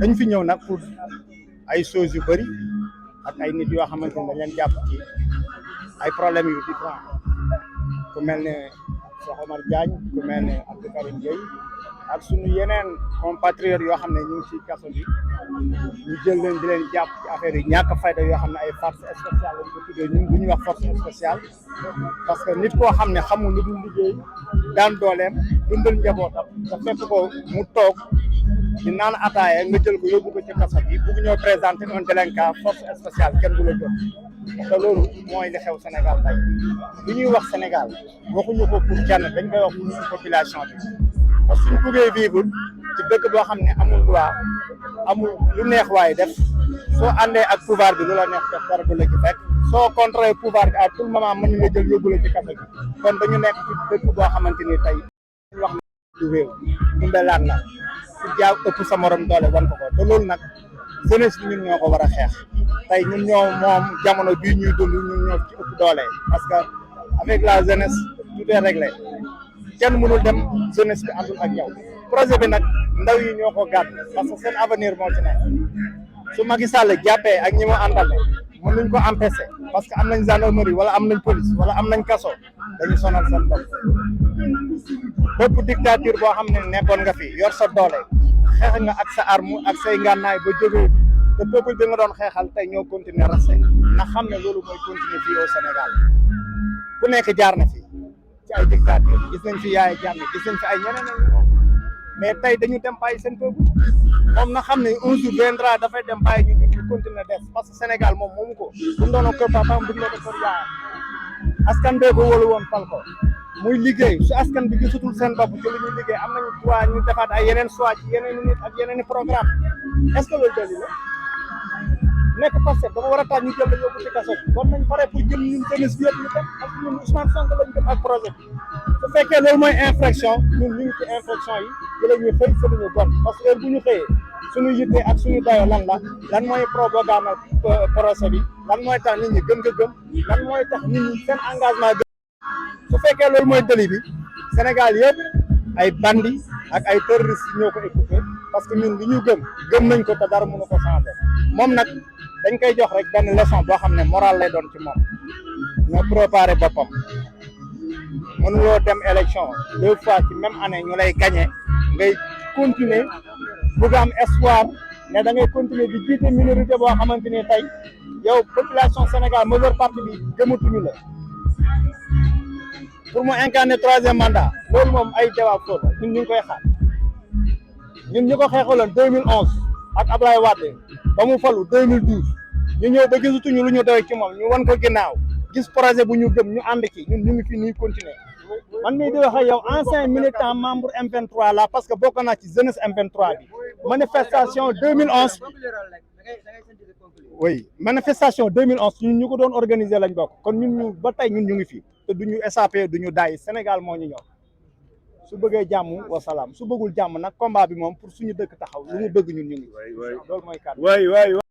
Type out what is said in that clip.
dañ fi ñëw nag pour ay choses yu bëri ak ay nit yoo xamante ne dañ leen jàpp ci ay problèmes yu différents ku mel ne Cheikh Omar Diagne ku mel ne Abdou Karim Gueye ak sunu yeneen compatriotes yoo xam ne ñu ngi ci kaso bi ñu jël leen di leen jàpp ci affaire yi ñàkk fayda yoo xam ne ay force spéciale lañ ko tuddee ñun du ñuy wax force spéciale parce que nit koo xam ne xamul lu dul liggéey daan dooleem dundal njabootam te fekk ko mu toog di naan ataaya nga jël ko yóbbu ko ci kaso bi bugg ñoo présenter un délinquant force spéciale kenn du la jot te loolu mooy li xew Sénégal tey li ñuy wax Sénégal waxuñu ko pour kenn dañ koy wax pour suñu population bi parce que suñ buggee vivre ci dëkk boo xam ne amul loi amul lu neex waaye def soo àndee ak pouvoir bi lu la neex def dara du la ci fekk soo contrôler pouvoir bi à tout moment mën nga jël yóbbu la ci kaso bi kon dañu nekk ci dëkk boo xamante ni tey ñu wax du réew mu mbelaan la ku jaaw ëpp sa morom doole wan ko te loolu nag jeunesse bi ñun ñoo ko war a xeex tey ñun ñoo moom jamono bii ñuy dund ñun ñoo ci ëpp doole parce que avec la jeunesse tout est réglé kenn mënul dem jeunesse bi àndul ak yow projet bi nag ndaw yi ñoo ko gàdd parce que seen avenir moo ci nekk su Macky Sall jàppee ak ñi mu àndal mën nañ ko empêcher parce que am nañ gendarmerie wala am nañ police wala am nañ kaso dañu sonal seen bopp bépp dictature boo xam ne nekkoon nga fi yor sa doole xeex nga ak sa arme ak say ngànnaay ba jógee te peuple bi nga doon xeexal tey ñoo continuer resté na xam ne loolu mooy continuer fii au Sénégal ku nekk jaar na fi ci ay dictature gis nañ fi Yaya Jammeh gis nañ fi ay ñeneen mais tey dañu dem bàyyi seen peuple moom na xam ne un jour viendra dafay dem bàyyi ñu continuer def parce que Sénégal moom moomu ko bu ndono kër papaam bu ñu ko kër yaayam askan bee ko wóolu woon fal ko muy liggéey su askan bi gisatul seen bopp ci lu ñuy liggéey am nañu droit ñu defaat ay yeneen choix ci yeneen nit ak yeneen i programme est-ce que loolu dali la nekk parce que dafa war a tax ñu jël la yóbbu ci kaso bi kon nañ pare pour jël ñun jeunesse bi yëpp ñu dem parce que ñun Ousmane Sonko lañ dem ak projet bi su fekkee loolu mooy infraction ñun ñu ngi ci infraction yi ci la ñuy xëy ci la ñuy gon parce que heure bu ñu xëyee suñu yitte ak suñu dayo lan mooy propagande projet bi lan mooy tax nit ñi gëm nga gëm lan mooy tax nit ñi seen engagement gëm su fekkee loolu mooy dëli bi Sénégal yëpp ay bandi ak ay terroristes ñoo ko équipé parce que ñun li ñu gëm nañ ko te dara mënu ko changé moom nag dañ koy jox rek benn leçon boo xam ne moral lay doon ci moom ñoo préparé boppam mënuloo dem élection 2 fois ci même année ñu lay gagné ngay continuer bëgg am espoir mais da ngay continuer di jiite minorité boo xamante ni tey yow population Sénégal majeure partie bi gëmatuñu la pour mu incarner 3e mandat loolu moom ay débat foofu ñun ñu ngi koy xaar ñun ñu ko xeexaloon 2011 ak Ablaye Wade ba mu falu 2012 ñu ñëw ba gisatuñu lu ñu doy ci moom ñu wan ko ginnaaw gis projet bu ñu gëm ñu ànd ci ñun ñu ngi fi ñuy continuer man mii di wax ak yow ancien militant membre M23 la parce que bokk naa ci jeunesse M23 bi manifestation 2011 oui manifestation 2011 ñun ñu ko doon organiser lañ bokk kon ñun ñu ba tey ñun ñu ngi fi te duñu échappé duñu daay Sénégal moo ñu ñor su bëggee jàmm wasalaam su bëggul jàmm nag combat bi moom pour suñu dëkk taxaw lu mu bëgg ñun ñu ngi loolu mooy kàddu